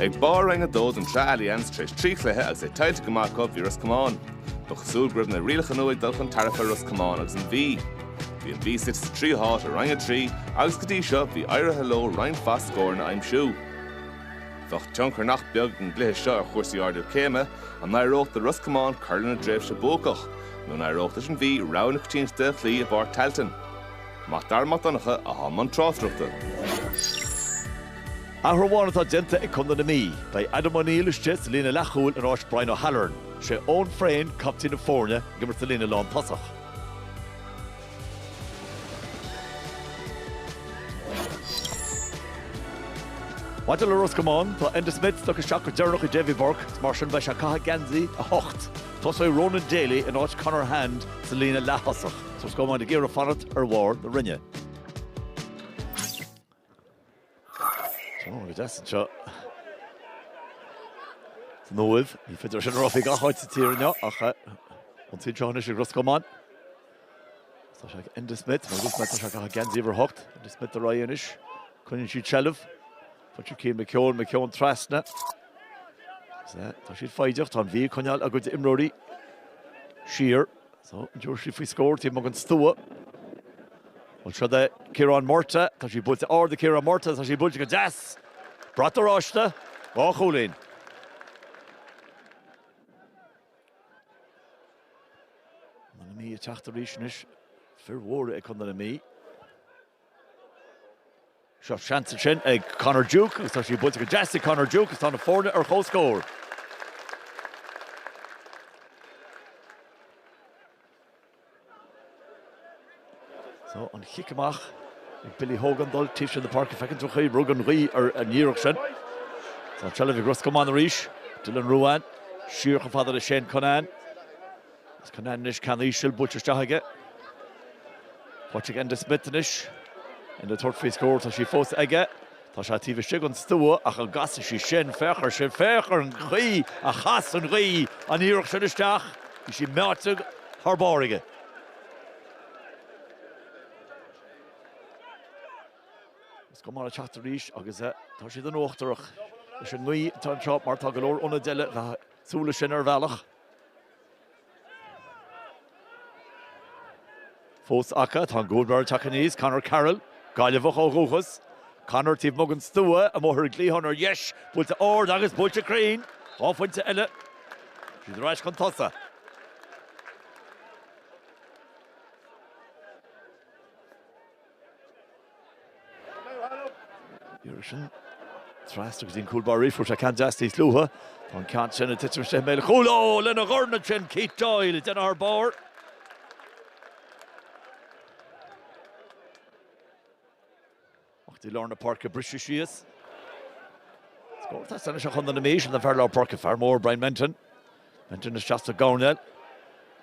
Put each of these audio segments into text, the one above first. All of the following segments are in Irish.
Ag barr Roinn 2 den tSraith Allianz tar éis 3 chluiche agus é tuillte go maith acu bhí Ros Comáin. Ba chosúil go raibh na rialacha nua ag dul chun tairbhe Ros Comáin agus an Mhí. Bhí an Mhí suite sa tríú háit i Roinn 3 agus go dtí seo bhí éirithe leo roinnt mhaith scóranna a aimsiú. Bheadh tionchar nach beag ag an gcluiche seo ar chúrsaí ardú céime, an éireodh le Ros Comáin cur lena dtréimhse buacach, nó an éireodh leis an Mhí rogha na coitiantachta a chloí i bPáirc Tailteann? Mac Dara Mac Donncha atá i mbun tráchtaireachta. Athrú amháin atá déanta ag Contae na Mí. Beidh Adam O'Neill istigh sa líne leathchúil in áit Brian O'Halloran. Sé Eoin Frayne, captaen na foirne, ag imirt sa líne lántosach. Maidir le Ros Comáin, tá Enda Smith tugtha isteach go deireanach ag Davy Burke, is mar sin beidh sé ag caitheamh geansaí 8. Tosóidh Ronan Daly in áit Conor Hand sa líne leath-thosach. Ros Comáin ag iarraidh fanacht ar bharr na roinne. Go deas anseo san Uaimh. Ní féidir sin a rá faoi gach áit sa tír inniu ach ionsaí anseo anois ag Ros Comáin. Tá sé ag Enda Smith, mar dúirt mé tá sé ag caitheamh geansaí uimhir 8. Enda Smith ar aghaidh anois. Coinníonn siad seilbh. Faighte ag Cian McKeown, McKeown trasna. Tá siad foighdeach, tá an Mhí ag coinneáil a gcuid imreoirí siar. So, an dtabharfaidh siad faoi scór taobh amuigh den stua. Bhuel, seo é Ciarán Murtagh. Tá sí buailte ard ag Ciarán Murtagh. Tá sí buailte go deas. Brat oráiste. 2 chúilín. Contae na Mí ag teacht arís anois. Fir mhóra ag Contae na Mí. Seo seans ansin ag Conor Duke agus tá sí buailte go deas ag Conor Duke agus tá na foirne ar comhscór. So an chic amach ag Billy Hogan dul taobh sin na páirce feiceann tú an chaoi rug an ghaoth ar an iarracht sin. Tá an tseilbh ag Ros Comáin arís. Dylan Ruane siar chomh fada le Shane Cunnane. Is Cunnane anois ceann íseal buailte isteach aige. Faighte ag Enda Smith anois. Enda ag tabhairt faoi scór, tá sí fós aige. Tá sé taobh istigh den stua ach an gcasfaidh sí sin? Féach ar sin, féach ar an chaoi a chas an ghaoth an iarracht sin isteach. Bhí sí meáite thar barr aige. Ros Comáin ag teacht arís agus tá siad in uachtar ach leis an ngaoth atá anseo mar tá go leor ionaid eile bheith súil leis sin ar bhealach. Fós acu, tá an cúl báire ag teacht aníos, Conor Carroll, Gaillimheach ó dhúchas. Conor taobh amuigh den stua, amuigh ar an gcliathán ar dheis, buailte ard agus buailte cruinn. 2 phointe eile. Siad ar ais chun tosaigh. Iarracht sin trasna go dtí an cúl báire arís, fuair sé ceann deas níos luaithe. Tá an ceann sin ag titim isteach i mbéal an chúil. Ó, lena dhorn ansin, Keith Doyle ag déanamh thar barr. Amach dtí lár na páirce briseadh síos. Scór atá anois ag Contae na Mí, sin an fear lár páirce, fear mór Brian Menton. Menton isteach sa gcoirnéal.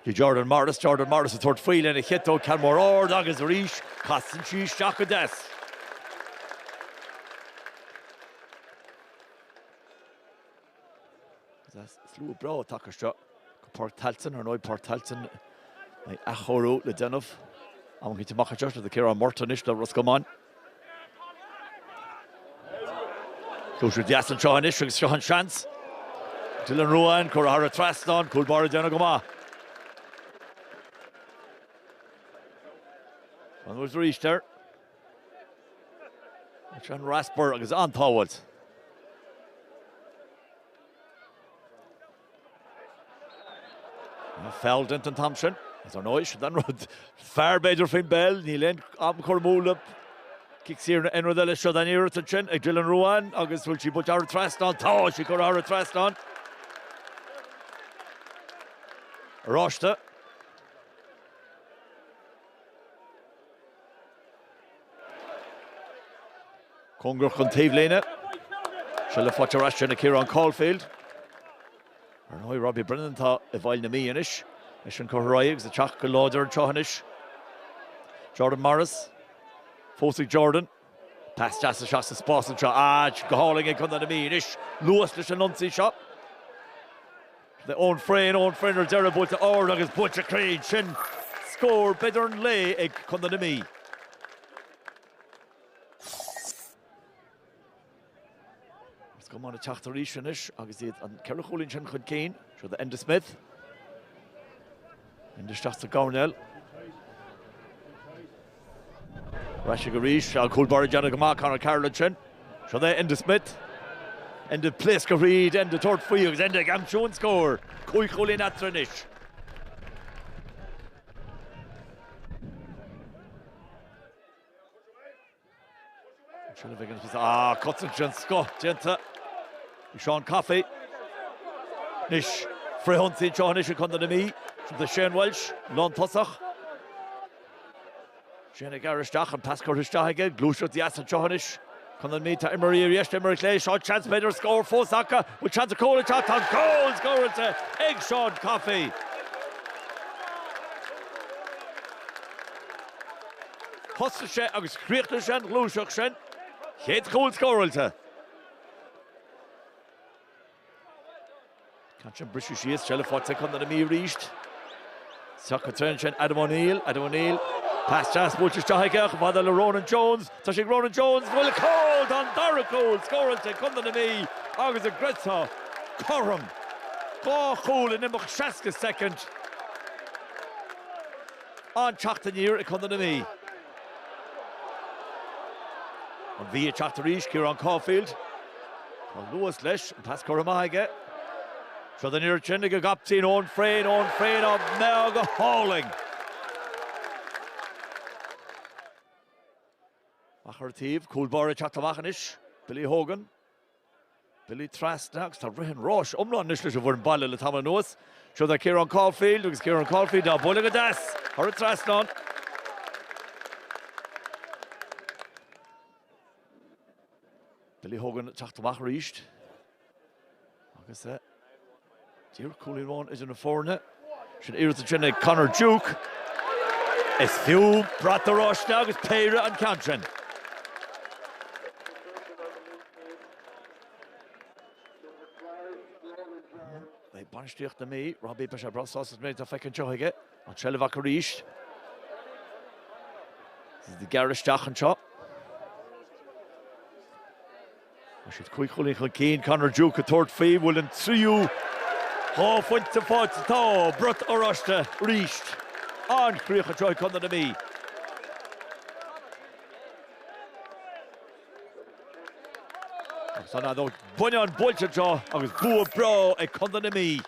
Go Jordan Morris, Jordan Morris ag tabhairt faoi lena chiotóg, ceann mór ard agus arís casann sí isteach go deas. Slua breá tagtha isteach go Páirc Tailteann, ar ndóigh Páirc Tailteann beidh athchóiriú le déanamh am eicínt amach anseo, siad ag Ciarán Murtagh anois le Ros Comáin. Gluaiseacht dheas anseo anois agus seo an seans. Dylan Ruane curtha thar an trasnán, cúl báire ag déanamh go maith. Anuas arís air. Seo an raspar agus an-tsábháilt. Foul déanta an t-am sin. Is ar ndóigh, sin an rud fearr b'fhéidir faoin bpeil, níl aon am curtha amú le cic saor ná aon rud eile. Seo an iarracht ansin ag Dylan Ruane agus bhfuil sí buailte thar an trasnán? Tá sí curtha thar an trasnán. Oráiste. Cóngarach don taobhlíne. Seilbh faighte ar ais sin ag Ciarán Caulfield. Ar ndóigh, Robbie Brennan atá i bhfeighil na Mí anois. Eisean curtha ar aghaidh agus ag teacht go láidir anseo anois. Jordan Morris. Fós ag Jordan. Pas deas isteach sa spás anseo. Ah, go hálainn ag Contae na Mí anois. Luas leis an ionsaí seo. Eoin Frayne, Eoin Frayne ar deireadh, buailte ard agus buailte cruinn. Sin scór b'fhéidir an lae ag Contae na Mí. Comáin ag teacht arís anois agus iad an 4 chúilín sin chun cinn. Seo do Enda Smith. Enda isteach sa gcoirnéal. Ar ais arís, an cúl báire ag déanamh go maith, Conor Carroll ansin. Seo é Enda Smith. Enda ag pléascadh thríd, Enda ag tabhairt faoi agus Enda ag aimsiú an scóir. 5 chúilín eatarthu anois. Ah, cosaint den scoth déanta ag Seán Coffey. Anois, frithionsaí anseo anois ag Contae na Mí. Seo do Shane Walsh, lántosach. Shane ag gearradh isteach, an pas curtha isteach aige, gluaiseacht dheas anseo anois. Contae na Mí, tá imreoirí ar dheis, imreoirí clé, seo seans b'fhéidir scór fós acu. Bhfuil seans ag cúl ag teacht? Tá an cúl scóráilte ag Seán Coffey. Thosaigh sé agus chríochnaigh sé an ghluaiseacht sin. Chéad chúl scóráilte. Ceann sin briseadh síos, seilbh faighte ag Contae na Mí arís. Isteach go tréan ansin Adam O'Neill, Adam O'Neill. Pas deas buailte isteach aige chomh fada le Ronan Jones. Tá sé ag Ronan Jones, bhfuil cúl! Tá an dara cúl scóráilte ag Contae na Mí agus an gcreidfeá cothrom. 2 chúl in imeacht 60 soicind. An-teacht aniar ag Contae na Mí. An Mhí ag teacht arís, Ciarán Caulfield. Tá luas leis, an pas curtha amach aige. Seo an iarracht sin ag an gcaptaen Eoin Frayne, Eoin Frayne á meá go hálainn. Amach ar an taobh, cúl báire ag teacht amach anois, Billy Hogan. Billy trasna agus tá rith an ráis iomlán anois leis an bhfoireann baile le tamall anuas. Seo do Ciarán Caulfield agus Ciarán Caulfield á bualadh go deas thar an trasnán. Billy Hogan ag teacht amach arís agus é díreach cúilín amháin idir na foirne. Sin iarracht ansin ag Conor Duke. Is fiú brat oráiste agus péire an ceann sin. Beidh bainistíocht na Mí, Robbie, beidh sé breá sásta sa méid atá feicthe anseo aige. An tseilbh acu arís. Iad ag gearradh isteach anseo. Tá siad 5 chúilín chun cinn, Conor Duke ag tabhairt faoi, bhfuil an tríú 2 phointe faighte, tá brat oráiste arís. An-chríoch anseo ag Contae na Mí. Agus tá an fheadóg bhuinneáin buailte anseo agus bua breá ag Contae na Mí.